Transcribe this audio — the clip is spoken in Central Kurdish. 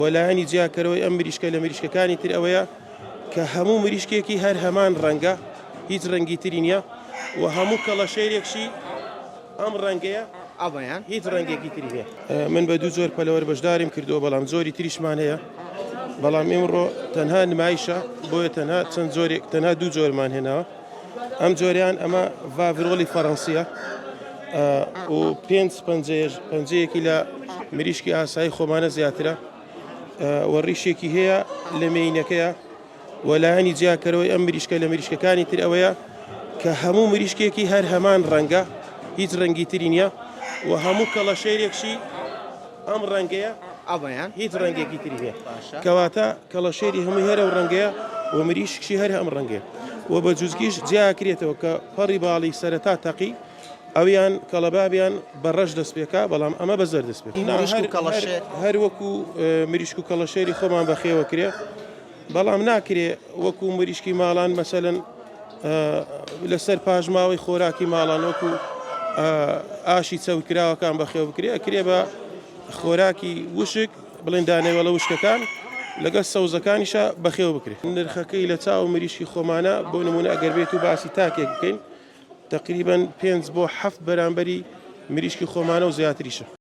وە لایەنی جیاکەرەوەی ئەم مریشکە لە مریشکەکانی تر ئەوەیە کە هەموو مریشکێکی هەر هەمان ڕەنگە هیچ ڕەنگی تری نییە و هەموو کەڵەشێرێکشی ئەم ڕەنگەیە ئەوەیان هیچ ڕەنگێکی تری نییە. من بە دوو جۆر پەلەوەر بەشداریم کردووە بەڵام جۆری تریشمان هەیە بەڵام ئیمڕۆ تەنها نمایشە بۆیە تەنها چەند جۆرێک تەنها دوو جۆرمان هێناوە ئەم جۆریان ئەمە ڤاڤرۆلی فەڕەنسیە و پێنج پەنجەیەش پەنجەیەکی لە مریشکی ئاسایی خۆمانە زیاترە و ڕیشێکی هەیە لە مێینەکەیە و لایەنی جیاکەرەوەی ئەم مریشکە لە مریشکەکانی تر ئەوەیە کە هەموو مریشکێکی هەر هەمان ڕەنگە هیچ ڕەنگی تری نییە و هەموو کەڵەشێرێکشی ئەم ڕەنگەیە ئەوەیان هیچ ڕەنگێکی تری نییە کەواتە کەڵەشێری هەمووی هەر ئەو ڕەنگەیە و مریشکشی هەر ئەم ڕەنگەیە و بە جوزگیش جیاکرێتەوە کە پەڕی باڵی سەرەتا تەقی ئەویان کەڵەبابیان بە ڕەش دەست پێکا بەڵام ئەمە بە زەرد دەست پێ مریشک و کەڵەشێر هەر وەکو مریشک و کەڵەشێری خۆمان بەخێوە کرێ بەڵام ناکرێ وەکو مریشکی ماڵان مەسەلەن لەسەر پاشماوەی خۆراکی ماڵان وەکو ئاشی چەورکراوەکان بەخێو بکرێ ئەکرێ بە خۆراکی وشک بڵێن دانەوێڵە وشکەکان لەگەڵ سەوزەکانیشە بەخێو بکرێت نرخەکەی لە چاو مریشکی خۆمانە بۆ نمونە ئەگەر بێت و باسی تاکێک بکەین تقریبا پێنج بۆ حەفت بەرامبەری مریشکی خۆمانە و زیاتریشە.